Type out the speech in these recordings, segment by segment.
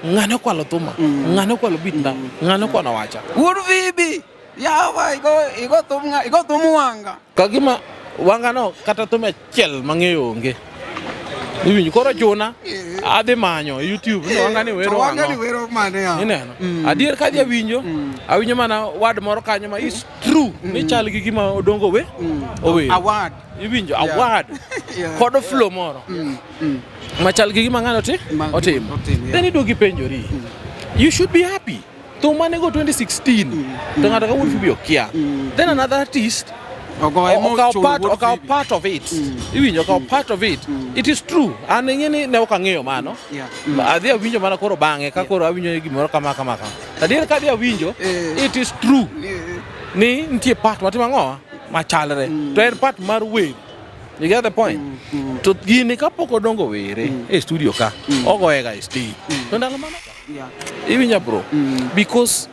Ng'ane okwalo thuma, ng'ane okwalo beat na, ng'ane okwalo wacha. Wuod Fibi, yawa igo thum igo thum wanga. Kagima wanga no kata thum achiel mang'eyo onge. Iwinjo koro chuna adhi manyo e YouTube ni wanga ni wero To wanga ni ang'o. wero mane ya? Ineno? Adier ka adhi awinjo, awinjo mana word moro kanyo ma is true ni chal gi gima Odongo we owero. Award. Iwinjo award kod flow moro machal gi gima ng'ano otimo. Otimo, yeah. Then iduogo ipenjori. You should be happy. Thum mane go 2016 to ng'ato ka Wuod Fibi okia. Then another artist Ogoye okawo mochulo part Wuod okawo Fibi. part of it. Iwinjo okawo part of it. It is true. An ing'e ni ne ok ang'eyo mano. Adhi awinjo mana koro bang'e ka koro awinjo gimoro kama kama kama. Adier ka adhi awinjo, it is true ni nitie part matimo ang'o machalre. To en part mar wer. You get the point? To gini kapok Odongo were e studio ka, ogoye ga e stage. To ndalo mano iwinjo, bro, because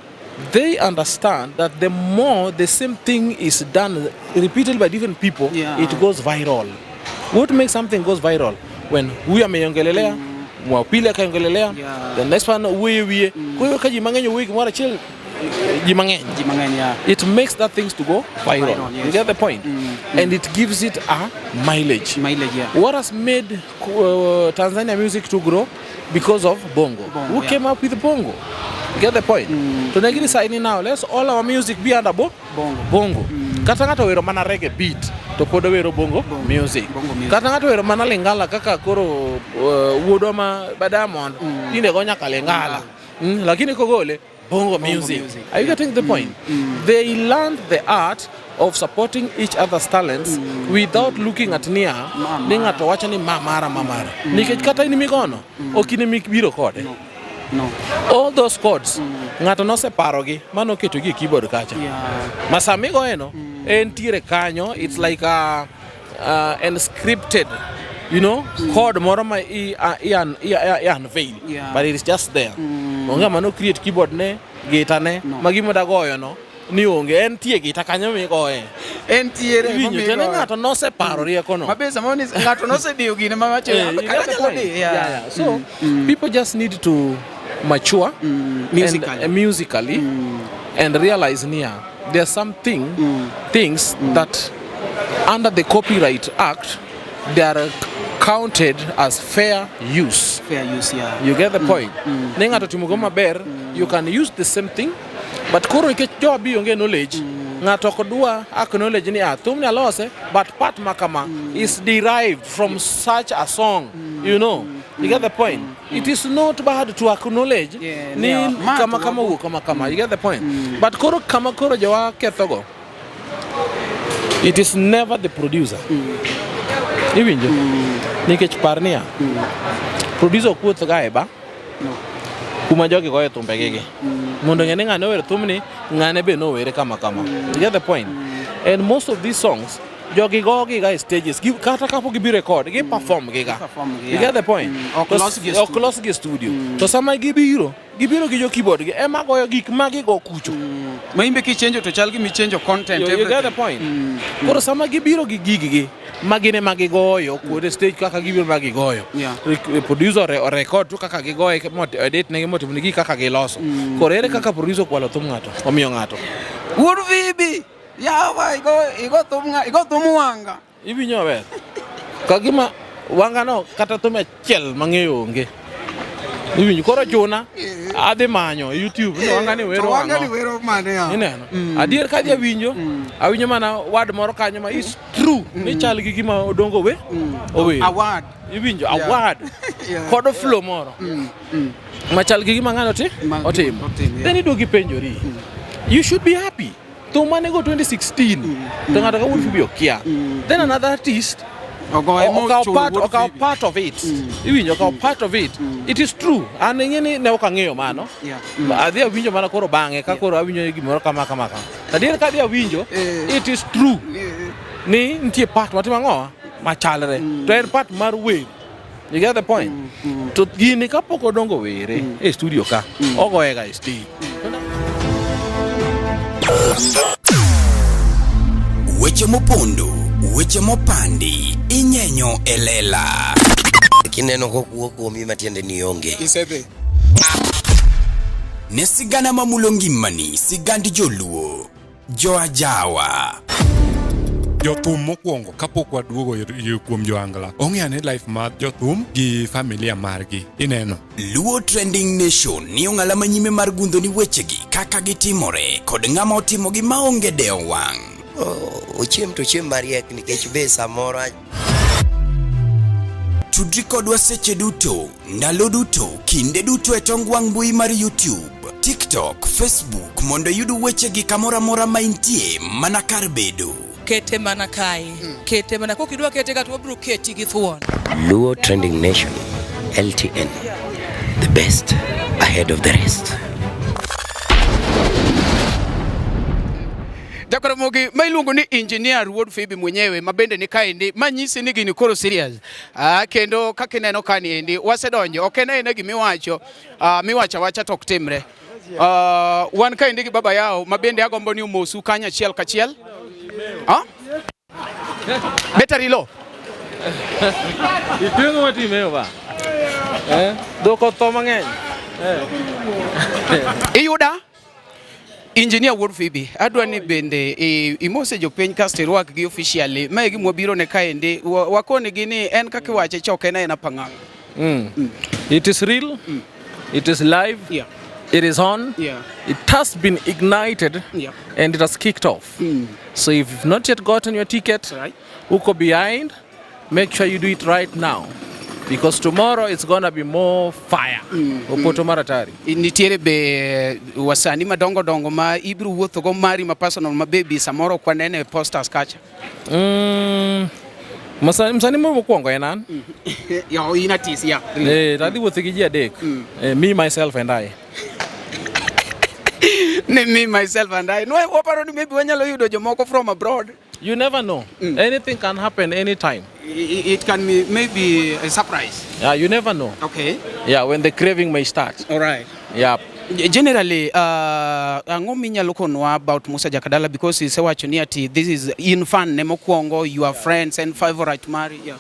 they understand that the more the same thing is done repeated by different people, it goes viral. What makes something goes viral? When huyu ameiongelelea, wa pili akaongelelea, the next one wuoye wiye. Kwa hiyo ka ji mang'eny owuoyo gimoro achiel, ji mang'eny. Ji mang'eny, yeah. It makes that things to go viral. Viral, yes. You get the point? And it gives it a mileage. Mileage, yeah. What has made Tanzania music to grow? Because of bongo. Bongo, Who came up with bongo? You get the point? To ne gidecide now, let's all our music be under Bongo. Bongo. Kata ng'ato wero mana reggae beat, to pod owero bongo, Bongo. music. Bongo music. Kata ng'ato wero mana lingala kaka koro wuodwa ma ba Diamond, tinde go nyaka lingala. Lakini kogole bongo music. Music. Are you getting the point? They learned the art of supporting each other's talents without looking at niya ni ng'ato wacho ni ma mara ma mara. Nikech kata in migono, ok in emibiro kode. No. All those chords, ng'ato noseparogi manoketogi e keyboard kacha. Ma sama igoye no, entiere kanyo, it's like a encrypted chord moro ma i unveil, but it is just there. Onge ng'ama no create keyboard ne, guitar ne, No. ma gima da goyo no, ni onge, entie guitar kanyo migoye. Entiere. Iwinjo, tiende ng'ato noseparo rieko no. Mabe samoro ni ng'ato nosediyo gine ma wacho You kata get the nyalo point? di. Yeah. So people just need to mature Musically. and, musically and realize niya there's something things that under the Copyright Act they are counted as fair use. Fair use, yeah. You get the point? Ne ng'ato timo go maber, you can use the same thing, but koro nikech jo bi onge knowledge, ng'ato ok dwa acknowledge ni ah, thumni alose, but part ma kama is derived from such a song. You get the point? It is not bad to acknowledge ni Ma kama to kama wuok kama kama. You get the point? But koro kama koro jowa kethogo, it is never the producer. Iwinjo? Nikech par niya, producer ok wuoth ga e ba No. kuma jogi goye thumbegi gi mondo ng'e ni ng'ane owero thumni, ng'ane be nowere kama kama. You get the point? And most of these songs jogi go gi ga e stages kata kapok gibi record, gi perform gi ga. Perform gi, You get the point? Ok losgi e Ok studio. losgi e studio. To sama gibiro, gibiro gi jo keyboard gi ema goyo gik ma gigo kucho. Ma imbe kichenjo to chal gima ichenjo content. You get the Everything. point? Koro sama gibiro gi giggi ma gin ema gigoyo kuonde stage kaka gibiro ma gigoyo. Producer orecord tu kaka gigoye edit negi motimo negi kaka giloso. Koro ere kaka producer okwalo thum ng'ato, omiyo ng'ato? Wuod Fibi, yawa igo thum wanga. Iwinjo maber? Ka gima wanga no kata thum achiel mang'eyo onge. Iwinjo koro chuna adhi manyo e YouTube ni wanga ni To wero wanga ni ang'o. wero mane ya? Ineno? Adier ka adhi awinjo, awinjo mana word moro kanyo ma is true ni chal gi gima Odongo we owero. Award. Iwinjo award kod flow moro machal gi gima ng'ano otimo. Otimo, yeah. Then iduogo ipenjori. You should be happy. Thum mane go 2016 to ng'ato ka Wuod Fibi okia. Then another artist Ogoye okawo mochulo part Wuod okawo Fibi. part of it. Iwinjo, okawo part of it. It is true. An ing'e ni ne ok ang'eyo mano. Adhi awinjo mana koro bang'e ka koro awinjo gimoro kama kama kama. Adier ka adhi awinjo, it is true ni nitie part matimo ang'o machalre. To en part mar wer. You get the point? To gini kapok Odongo were e studio ka, ogoye ga e stage. Weche mopondo, weche mopandi, inyenyo e lela. Kineno kokuo kuomi matiende ni onge. Isedhi. Ne sigana mamulo ngimani, sigand joluo, joajawa. Jothum mokwongo kapok waduogo kuom joangla ong'e ane life mar jothum gi familia margi ineno. Luo Trending Nation ni ong'ala manyime mar gundho ni wechegi kaka gitimore kod ng'ama otimogi maonge dewo wang'. Ochiem to ochiem mariek nikech be samoro Tudri kodwa seche duto, ndalo duto, kinde duto e tong wang' mbui mar YouTube, TikTok, Facebook mondo iyud wechegi kamoro amora ma intie mana kar bedo. Kete mana kae. Kete mana kokidwa kete ka to wabiro keti gi thuon. Luo Trending Nation LTN, the best ahead of the rest. Jakaramogi ma iluongo ni engineer Wuod Phoebe mwenyewe ma bende ni kaendi manyisi ni gini koro serious. Kendo kaka ineno kani endi wasedonjo ok en aena gimiwacho miwacho awacha to ok timre. Wan kaendi gi baba yao ma bende agombo ni omosu kanyo achiel kachiel. Betari lo. Itweng'o matimeo ba. Eh? Dhok otho mang'eny. Iyuda? Engineer Wuod Phoebe, adwa ni bende imose jopiny kasto irwakgi officially. Mae gima wabiro ne kaendi, wakonigi ni en kaka iwache cha ok en aena pang'ang. It is real. It is live. Yeah. It is on. Yeah. It has been ignited. Yeah. And it has kicked off. So if you've not yet gotten your ticket, Right. uko behind, make sure you do it right now. Because tomorrow it's gonna be more fire. Opoto maratari. Nitiere be wasani madongo dongo ma ibiro wuothogo mari ma personal ma baby samoro ok wanene e posters kacha. Msanii mokwongo en an. Yo, in artist, yeah. Tadhi wuotho gi ji adek. Me, myself and I. Ni me, myself and I. No, waparo ni maybe wanyalo yudo jomoko from abroad. You never know. Anything can happen anytime. It can be maybe a surprise. Yeah, you never know. Okay. Yeah, when the craving may start. All right. Yeah. Generally, ang'o minyalo konwa about Musa Jakadala because isewacho ni ati this is in fan ne mokwongo, your friends and favorite mari. Yeah.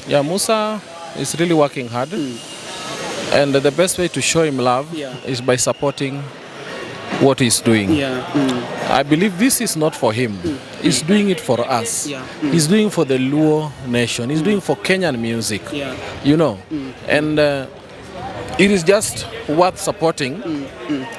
Yeah, Musa is really working hard. And the best way to show him love is by supporting what he's doing. Yeah. I believe this is not for him. He's doing it for us. Yeah. He's doing for the Luo nation. He's doing for Kenyan music. Yeah. You know. And it is just worth supporting.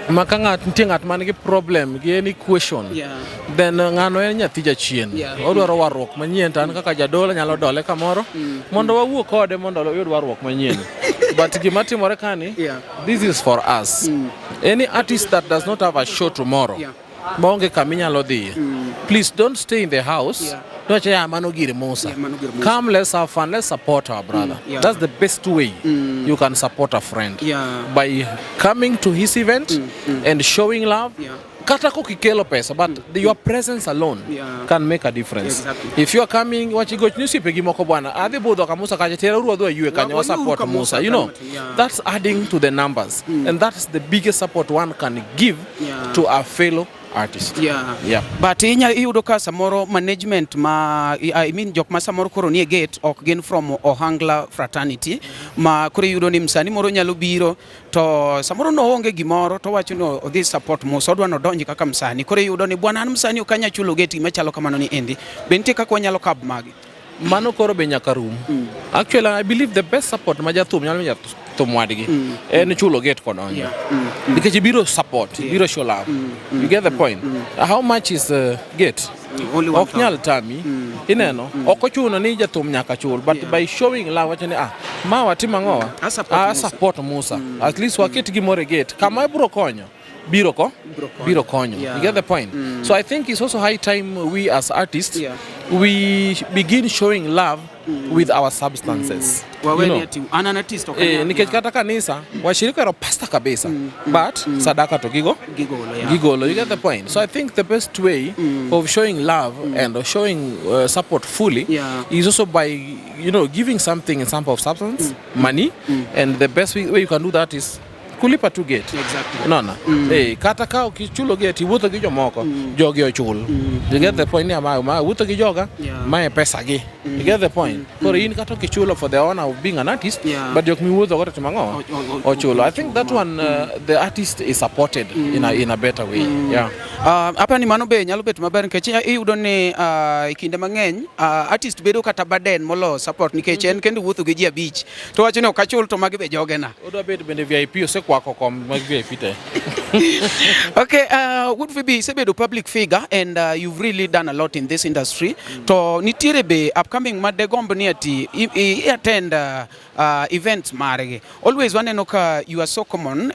Maka ng'at nitie ng'at man gi problem gi any question. Yeah. Then ng'ano en nyathi jachien. Yeah. Odwaro warruok manyien to an kaka jadolo anyalo dole kamoro mondo wawuo kode mondo oyud warruok manyien. But gima timore kani, Yeah. this is for us. Any artist that does not have a show tomorrow, Yeah. maonge kama inyalo dhiye, please don't stay in the house. Yeah. Don't say, "Ah, mano gir Musa." Yeah, mano gir Musa. Come, let's have fun. Let's support our brother. Yeah. That's the best way you can support a friend. Yeah. By coming to his event and showing love. Yeah. Kata kokikelo pesa, but your presence alone Yeah. can make a difference. Exactly. If you are coming, wachigoch ni osiepegi moko bwana, adhi budho ka Musa kacha, tera uru wadhi wayue kanyo, Wa- wayue wa support ka Musa Musa. You know, kanyo, yeah. that's adding to the numbers. And that's the biggest support one can give Yeah. to a fellow artist. Yeah. Yeah. But inya iyudo ka samoro management ma I mean jok ma samoro koro nie gate ok gin from Ohangla fraternity ma koro iyudo ni msanii moro nyalo biro to samoro noonge gimoro to wacho ni odhi support Musa odwa nodonji kaka msanii koro iyudo ni bwana an msanii ok anyal chulo gate gima chalo kamano ni endi be nitie kaka wanyalo kab magi. Mano koro be nyaka rum. Actually, I believe the best support ma jathum nyalo miyo jathum wadgi en chulo gate kodonjo. Yeah. Nikech ibiro support, ibiro show love. You get the point? How much is the gate? Only Ok 1,000. nyal tami. Ineno? Ok ochuno ni jathum nyaka chul, but Yeah. by showing love wacho ni ah, ma watim ang'owa? A support Ah, Musa. support Musa. At least waket gimoro e gate. Kama ibiro konyo biro ko Biro konyo. biro konyo. Yeah. You get the point? So I think it's also high time we as artists Yeah. we begin showing love with our substances. You Waweni know? ati an an artist ok Eh, anyal- nikech yeah. kata kanisa washirika ero pastor kabisa but sadaka to gigo Gigolo, yeah. gigolo. You get the point? So I think the best way of showing love and showing support fully Yeah. is also by giving something in some of substance, money, and the best way you can do that is kulipa tu gate. Unaona? Eh, kata ka ok ichulo gate iwuotho gi jomoko, jogi ochul. You get the point ni ama ma wuotho gi joga, mae pesa gi. You get the point? Koro in kata ok ichulo for the honor of being an artist, but jok miwuotho go to timo ang'o? Ochulo. I think that one the artist is supported in a better way. Yeah. Apa ni mano be nyalo bet maber nikech iyudo ni e kinde mang'eny artist bedo kata burden molo support nikech en kendo wuotho gi ji abich to wacho ni ok achul to magi be jogena. Odwa bet bende VIP osekwako kom mag VIP te. Okay, Wuod Phoebe isebedo public figure and you've really done a lot in this industry. To nitiere be upcoming ma degomb ni ati i attend events margi. Always waneno ka you are so common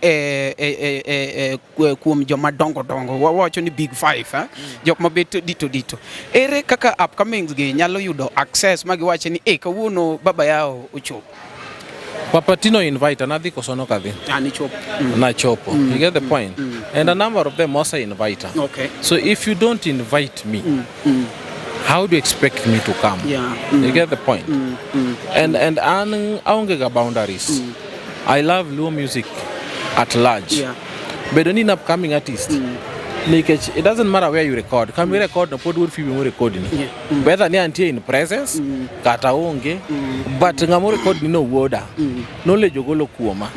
kuom joma dongo dongo. Wawacho ni big five, eh? Jok mabet dito dito. Ere kaka upcomings gi nyalo yudo access ma giwacho ni eh kawuono baba yao ochopo. Papatino invite anadhi koso nok adhi? Ah, nichopo. Nachopo. You get the point? And a number of them also invite her. So if you don't invite me, how do you expect me to come? You get the point? And an aonge ga boundaries. I love Luo music at large. Bedo ni in upcoming artist. Nikech it doesn't matter where you record. Kama record no pod Wuod Phoebe mo record ni. Whether ni antie in presence kata onge, but ng'ama record ni no wuoda. Knowledge ogolo kuoma.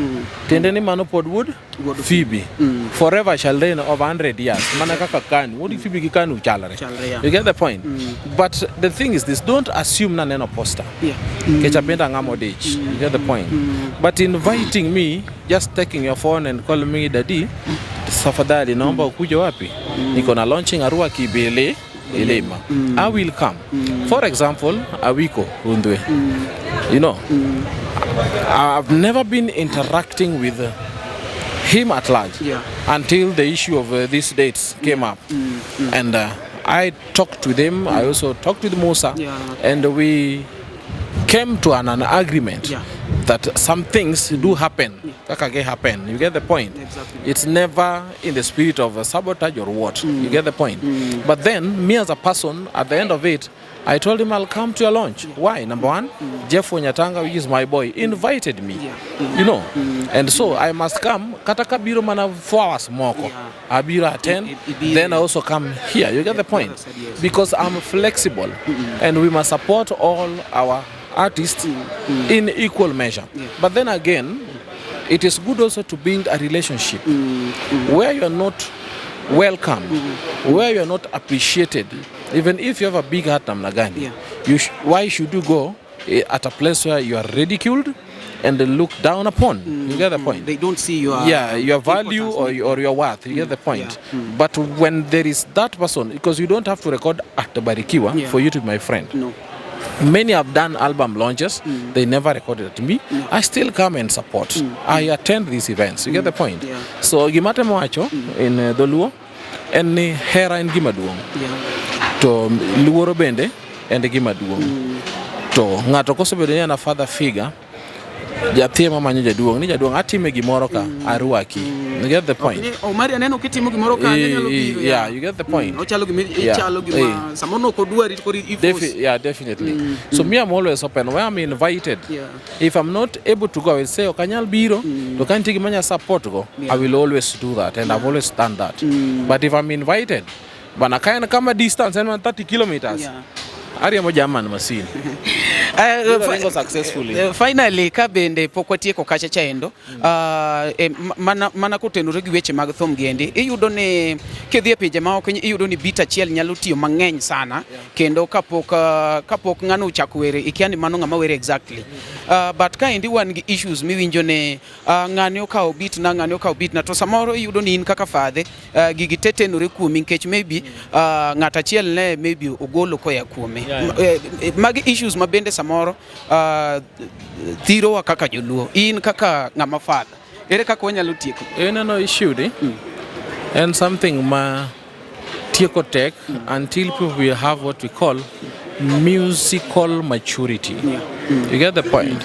Tiende ni mano pod Wuod Phoebe. Forever shall reign over 100 years. Mana kaka Kanu. Wuod Phoebe gi Kanu chalre. Chalre, yeah. You get the point? But the thing is this, don't assume naneno poster. Nikech apenda ng'ama odich. You get the point? But inviting me, just taking your phone and calling me, "Daddy, tafadhali naomba ukuje wapi? Niko na launching Arua Kibele Ilima." I will come. For example, Awiko Rundwe. I've never been interacting with him at large until the issue of these dates came up. And I talked with him. I also talked with Musa. And we came to an agreement that some things do happen. Kaka ge happen. You get the point? Exactly. It's never in the spirit of sabotage or what. You get the point? But then, me as a person, at the end of it, I told him I'll come to your launch. Why? Number one, Jeff Onyatanga, which is my boy, invited me. And so I must come. Kata kabiro mana 4 hours moko. Abiro at 10. Then I also come here. You get the point? Other side, yes. Because I'm flexible. And we must support all our artists in equal measure. But then again, it is good also to build a relationship where you are not welcome, where you are not appreciated, even if you have a big heart namna gani. Why should you go at a place where you are ridiculed and looked down upon? You get the point? They don't see your Yeah, your value importance. or your worth. You get the point? But when there is that person, because you don't have to record at the Barikiwa for you to be my friend. No. Many have done album launches, they never recorded at me. I still come and support. I attend these events. You get the point? Yeah. So gimatemo wacho in dholuo en ni hera en gima duong'. To luoro bende en gima duong'. To ng'ato kosebedo ni en a father figure, jathi ema manyo jaduong' ni jaduong' atime gimoro ka arwaki. You get the point? Ni, Omari aneno kitimo gimoro ka nyalo biro. Yeah, you get the point. Ochalo gima ichalo gima samoro ok odwari koro i force. Yeah, definitely. So me, I'm always open. Where I'm invited, if I'm not able to go, I will say, "Ok anyal biro, to ka nitie gima anya support go," I will always do that, and I've always done that. But if I'm invited, bana ka en kama distance en 30 kilometers, ariembo German machine. Biro ringo successfully. Finally ka bende pok watieko kacha chaendo mana kotenore gi weche mag thum giendi, iyudo ni kidhi e pinje maoko iyudo ni beat achiel nyalo tiyo mang'eny sana kendo kapok ng'ano ochako were ikia ni mano ng'ama were exactly, but kaendi wan gi issues miwinjo ni ng'ani okawo beat na, ng'ani okawo beat na, to samoro iyudo ni in kaka fadhe gigi te tenore kuomi nikech maybe ng'at achiel ne maybe ogolo koya kuome. Magi issues ma bende samoro thirowa kaka joluo. In kaka ng'ama father, ere kaka wanyalo tieko? Ineno issue ni en something ma tieko tek until people will have what we call musical maturity. You get the point?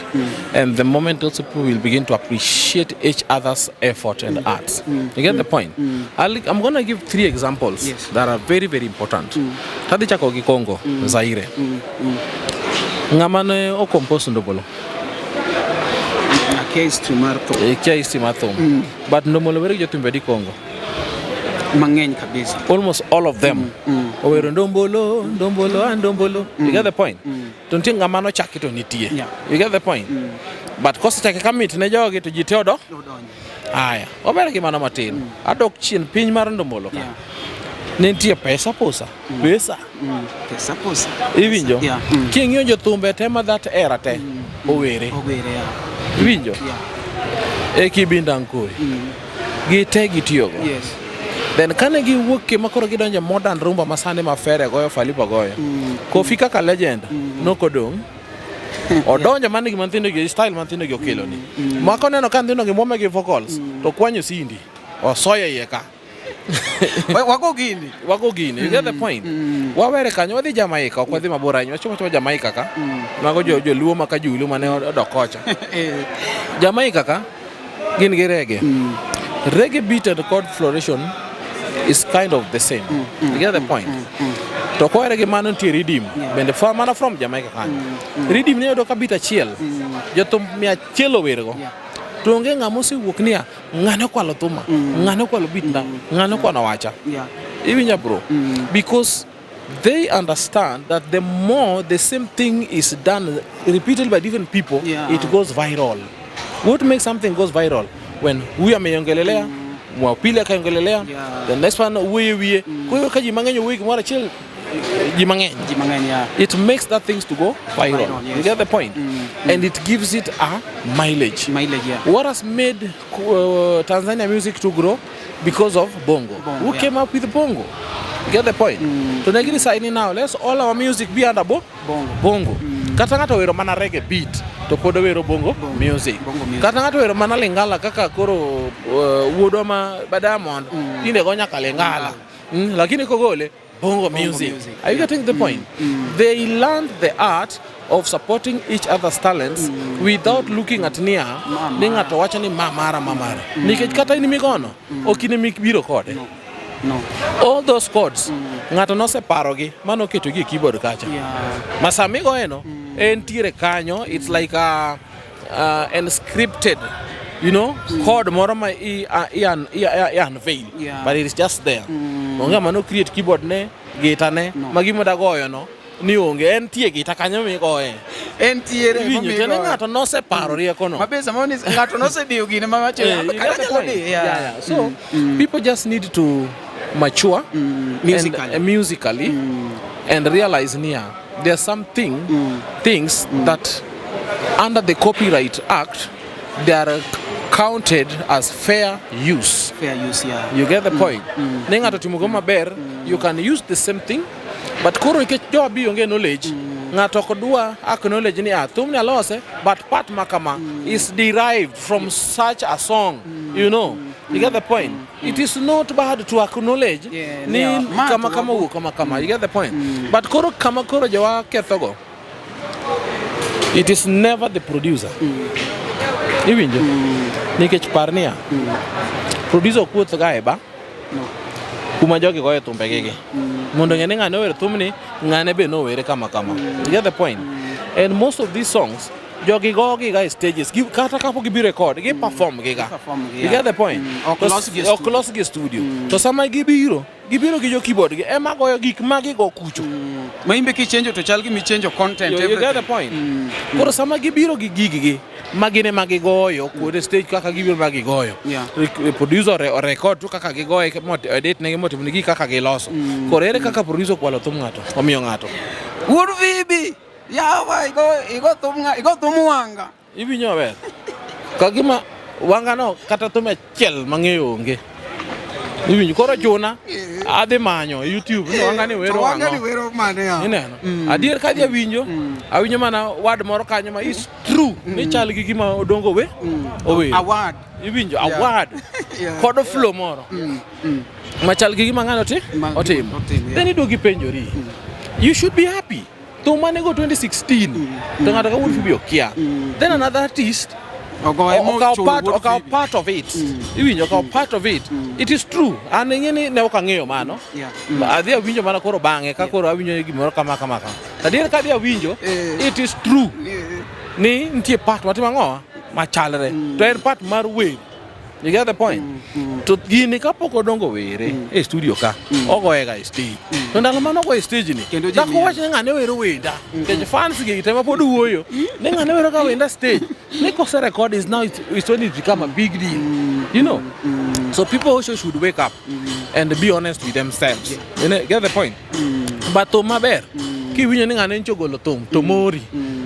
And the moment also people will begin to appreciate each other's effort and arts. You get the point? I'm going to give three examples that are very, very important. Tadhi chako gi Congo, Zaire. Ng'ama ne ocompose Ndobolo? Akia history mar thum. Ikia history mar thum. But ndombolo wer gi jothumbe adi Congo? Mang'eny kabisa. Almost all of them. Owero ndombolo, ndombolo, ah, ndombolo. You get the point? To nitie ng'ama nochaki to nitie. You get the point? But kosechake ka mit ne jogi to ji te odo. Odonjo. Aya, waber gi mano matin. Adok chien piny mar ndombolo ka. Ne nitie pesa posa. Pesa. Pesa posa. Iwinjo? Yeah. King'iyo jothumbe te ma that era te owere. Owere, yeah. Iwinjo? Yeah. E Kibinda Nkoi. Gite gitiyogo. Yes. Then kane giwuok ma koro gidonjo e modern rumba ma sani ma Fere goyo Falipa goyo. Kofi kaka legend nokodong'. Odonjo mana gima nyithindo gi style ma nyithindo gi okelo ni. Ma koneno ka nyithindo gi mwome gi vocals to kwanyo sindi osoyo iye ka. Wago gini. Wago gini. You get the point? Wawere kanyo wadhi Jamaica, ok wadhi mabor ahinya. Wachopo achopa Jamaica ka. Mago jo joluo ma ka Julu mane odok kocha. Jamaica ka gin gi reggae. Reggae beat and chord floration is kind of the same. You get the point? To kowere gi mano nitie rhythm. Bende mana from Jamaica kanyo. Rhythm ne yudo ka beat achiel. Jothum 100 owergo. To onge ng'ama osewuok niya, ng'ane okwalo thuma, ng'ane okwalo beat na, ng'ane okwalo wacha. Iwinja bro? Because they understand that the more the same thing is done repeated by different people, it goes viral. What makes something goes viral? When huyu ameiongelelea, wa pili akaongelelea, the next one wuoye wiye. Kwa hiyo ka ji mang'eny owuoyo gimoro achiel, ji mang'eny. Ji mang'eny, yeah. It makes that things to go viral. Viral, yes. You get the point? And it gives it a mileage. Mileage, yeah. What has made Tanzania music to grow? Because of bongo. Bongo, Who yeah. came up with bongo? You get the point? To negiri saini now, let's all our music be under bongo. Bongo. Kata ng'ato wero mana reggae beat, to pod owero bongo, music. Bongo music. Kata ng'ato wero mana lingala kaka koro wuodwa ma Diamond, tinde go nyaka lingala. Lakini kogole bongo music. Music. Are you getting the point? They learned the art of supporting each other's talents without looking at niya ni ng'ato wacho ni ma mara ma mara. Nikech kata in migono, ok in ema ibiro kode. No. All those chords, ng'ato noseparogi mano oketogi e keyboard kacha. Ma sama igoye no, entiere kanyo, it's like a encrypted, chord moro ma i unveil, but it is just there. Onge ng'ama no create keyboard ne, guitar ne, ma gima da goyo no, ni onge, entie gita kanyo migoye. Entiere. Iwinjo, tiende ng'ato noseparo rieko no. Mabe samoro ni ng'ato nosediyo gine ma wacho You kata get the nyalo point? diyo, Yeah, yeah. So people just need to mature Musically. and, musically and realize niya there's something things that under the Copyright Act they are counted as fair use. Fair use, yeah. You get the point? Ne ng'ato timo go maber, you can use the same thing, but koro nikech jowa bi onge knowledge, ng'ato ok dwa acknowledge ni ah, thumni alose, but part ma kama is derived from such a song. You get the point? It is not bad to acknowledge ni ma kama to kama wuok kama kama. You get the point? But koro kama koro jowa kethogo, it is never the producer. Iwinjo? Nikech par niya, producer ok wuoth ga e ba kuma jogi goye thumbegi gi mondo ng'e ni ng'ane owero thumni, ng'ane be nowere kama kama. You get the point? And most of these songs jogi go gi ga e stages kata kapok gibi record gi perform gi ga. Perform gi, You get the point? Ok To losgi e ok studio. losgi e studio. To sama gibiro, gibiro gi jo keyboard gi ema goyo gik ma gigo kucho. Ma imbe kichenjo to chal gima ichenjo content. You get the Everything. point? Koro sama gibiro gi giggi ma gin ema gigoyo kuonde stage kaka gibiro ma gigoyo. Producer orecord tu kaka gigoye edit negi motimo negi kaka giloso. Koro ere kaka producer okwalo thum ng'ato, omiyo ng'ato. Wuod Phoebe, yawa igo thum igo thum wanga. Iwinjo maber? Ka gima wanga no kata thum achiel mang'eyo onge. Iwinjo koro chuna adhi manyo e YouTube ni wanga ni wero To wanga ni ang'o. wero mane ya? Ineno? Adier ka adhi awinjo, awinjo mana word moro kanyo ma is true ni chal gi gima Odongo we owero. Award. Iwinjo award kod flow moro machal gi gima ng'ano ti otimo. Otimo, yeah. Then iduogo ipenjori. You should be happy. Thum mane go 2016 to ng'ato ka Wuod Phoebe okia. Then another artist Ogoye okawo mochulo part Wuod okawo Phoebe. part of it. Iwinjo okawo part of it. It is true. An ing'e ni ne ok ang'eyo mano. Adhi awinjo mana koro bang'e ka koro awinjo gimoro kama kama kama. Adier ka adhi awinjo, it is true ni nitie part matimo ang'o? machalre to en part mar wer. You get the point? To gini kapok odongo were e studio ka, ogoye ga e stage. To ndalo mane ogoye e stage ni, Kendo ji dhako miel. wach ni ng'ane wero wenda. Nikech fans gi te ma pod wuoyo, ni ng'ane wero ga wenda stage. Ni kose record is now it's when it become a big deal. So people also should wake up and be honest with themselves. You know, get the point? But thum maber, kiwinjo ni ng'ane ncho ogolo thum, to mori.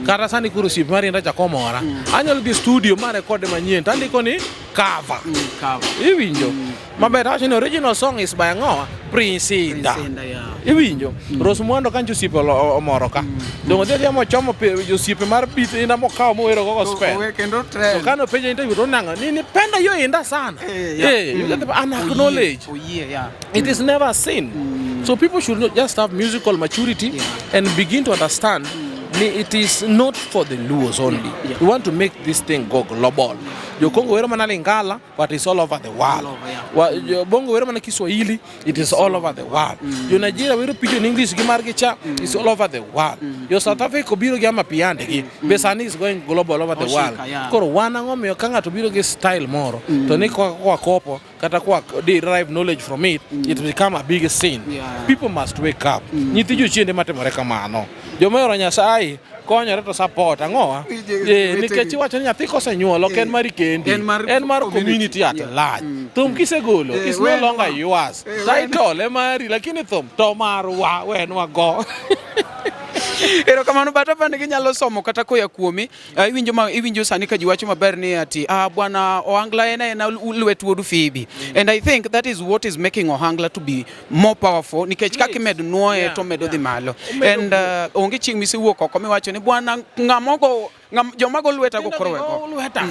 Kata sani koro osiepe mar Inda chako mora. Anyalo dhi e studio ma record manyien to andiko ni cover. Cover. Iwinjo? Maber awacho ni original song is by ang'owa? Prince Inda. Prince Inda, yeah. Iwinjo? Rose Muhando kancho osiepe omoro ka. Dongo odhi adhiya mochomo osiepe mar Pete Inda mokawo mowero go gospel. Owe kendo To trend. kane openje interview to nang'o ni nipenda hiyo Inda sana. Yeah. Eh, you get the and acknowledge. Oyie, yeah. It is never sin. So people should not just have musical maturity and begin to understand ni it is not for the Luos only. We want to make this thing go global. Jokongo wero mana Lingala, but it's all over the world. All over, yeah. Jo Bongo wero mana Kiswahili, it is all over the world. Jo Nigeria wero pidgin English gi margi cha, it's all over the world. Jo South Africa obiro gi amapiano gi, be sani is going global over the Oshika, world. yeah. Koro wan ang'o miyo ka ng'ato biro gi style moro, to ni kwa kopo kata kwa derive knowledge from it, it become a big sin. People must wake up. Nyithi jochiende matimore kamano. Joma ohero Nyasaye konyore to support ang'owa? Wetegi. Nikech iwacho ni nyathi kosenyuol ok en mari kendi. En mar En mar community. community at large. Thum kisegolo, it's no wenwa. longer yours. Title e mari, lakini thum to marwa, wenwa go. Erokamano, but apani ginyalo somo kata koya kuomi. Iwinjo ma iwinjo sani ka ji wacho maber ni ati bwana Ohangla en aena lwet wuod Phoebe. And I think that is what is making Ohangla to be more powerful nikech kaka imedo nuoye to medo dhi malo. And onge chieng' misewuok oko miwacho ni bwana ng'amogo ng'am, joma go lweta go koro wego. Lweta.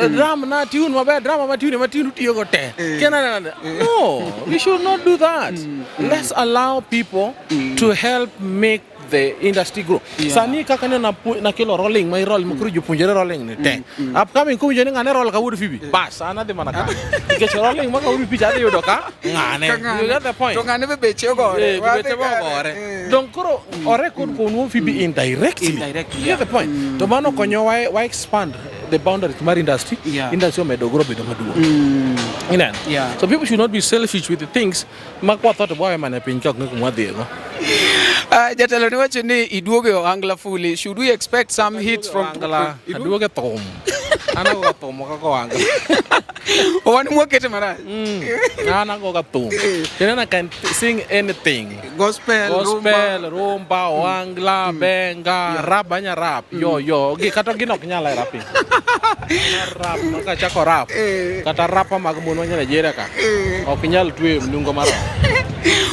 Drum na tune maber, drum ma tune ma tune tiyogo te. Kena na. No, we should not do that. Let's allow people to help make the industry grow. Sani kaka ne nakelo rolling ma roll ma koro jopuonjre rolling ni te. Upcoming kowinjo ni ng'ane roll ka wuod Phoebe. Bas, an adhi mana ka. Nikech rolling ma ka wuod Phoebe adhi yudo ka ng'ane. You get the point? To ng'ane be beche ogore. Eh, beche ogore. Dong koro orekod kuom wuod Phoebe indirectly. Indirectly, You get the point? To mano konyo wa expand the boundaries mar industry. Industry omedo grow bedo maduong'. Ineno? So people should not be selfish with the things ma kwa thought wawe mana e piny ka ok ng'e kuma wadhiye go. Jatelo ni wacho ni iduogo e Ohangla fully. Should we expect some hits from Ohangla? Aduogo e thum. An agoga thum ok ago ohangla. Wan mwakete marach. An agoga thum. Kendo I can sing anything. Gospel, Gospel, rumba, ohangla, benga, rap anya rap. Yo yo, gi kata gino ok nyal e rapping. Rap, maka chako rap. Kata rapa mag mon ma Nigeria ka. Ok nyal tweyo mnungo mar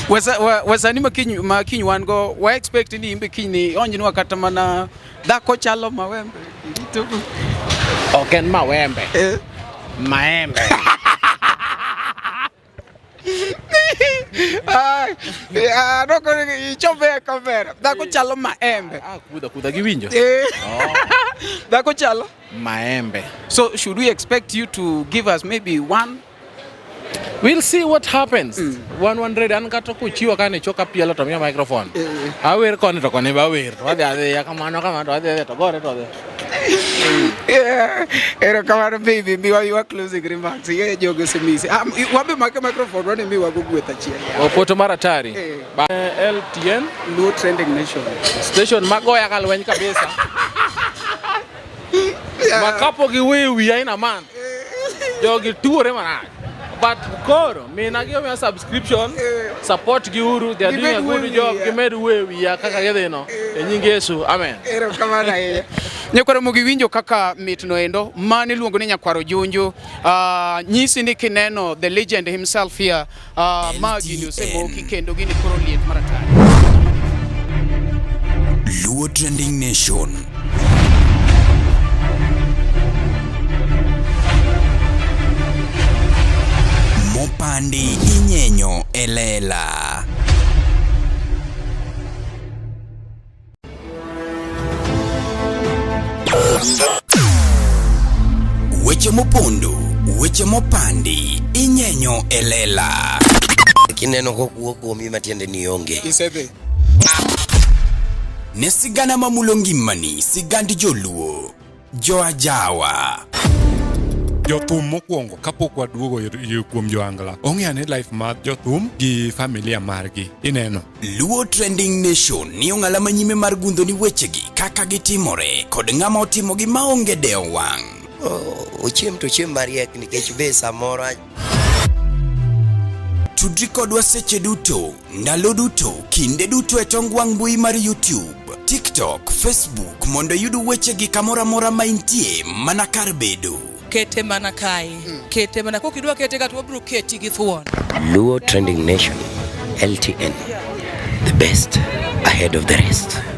Wasani makiny wan go wa expect ni imbe kiny ni onjnwa kata mana dhako chalo mawembe. Ok en mawembe. Maembe. Ichombe e kamera. Dhako chalo maembe. Kudha kudha giwinjo. Dhako chalo maembe. So should we expect you to give us maybe one? We'll see what happens. 100 an kata kochiwa kane choka pielo to miya microphone. Awer koni to koni be awer. To wadhi adhiya kamano kamano to wadhi adhiya to gore to wadhi. Yeah. Erokamano baby, miwa your closing remarks. Yeah, jogo osemisi. Wabe make microphone wane miwa go gweth achiel. Opoto mar atari. LTN Luo Trending Nation. Station magoya ka lweny kabisa. Makapo gi weyo wiya ina man. Jogi tuore marach. But koro mina gi omiya subscription, support gi uru, they are doing a good job, gimed weyo wiya kaka gidhi no. E nying Yesu, amen. Erokamano ahinya. Nyakwaro Mogi winjo kaka mit no endo, mane iluongo ni Nyakwaro Junju. Nyisi ni kineno the legend himself here, ma gini osemoki kendo gini koro liet maratari. Luo Trending Nation. Mopandi inyenyo e lela. Weche mopondo, weche mopandi, inyenyo e lela. Kineno kokuo kuomi matiende ni onge. Isedhi. Ne sigana mamulo ngimani, sigand joluo, joajawa. Jothum mokwongo kapok waduogo kuom joangla ong'eyo ni life mar jothum gi familia margi ineno. Luo Trending Nation ni ong'ala manyime mar gundho ni wechegi kaka gitimore kod ng'ama otimogi maonge dewo wang'. Ochiem to ochiem mariek nikech be samoro Tudri kodwa seche duto, ndalo duto, kinde duto e tong wang' mbui mar YouTube, TikTok, Facebook mondo iyud wechegi kamoro amora ma intie mana kar bedo. Kete mana kae. Kete mana kokidwa kete ka to wabiro keti gi thuon. Luo Trending Nation, LTN, the best ahead of the rest.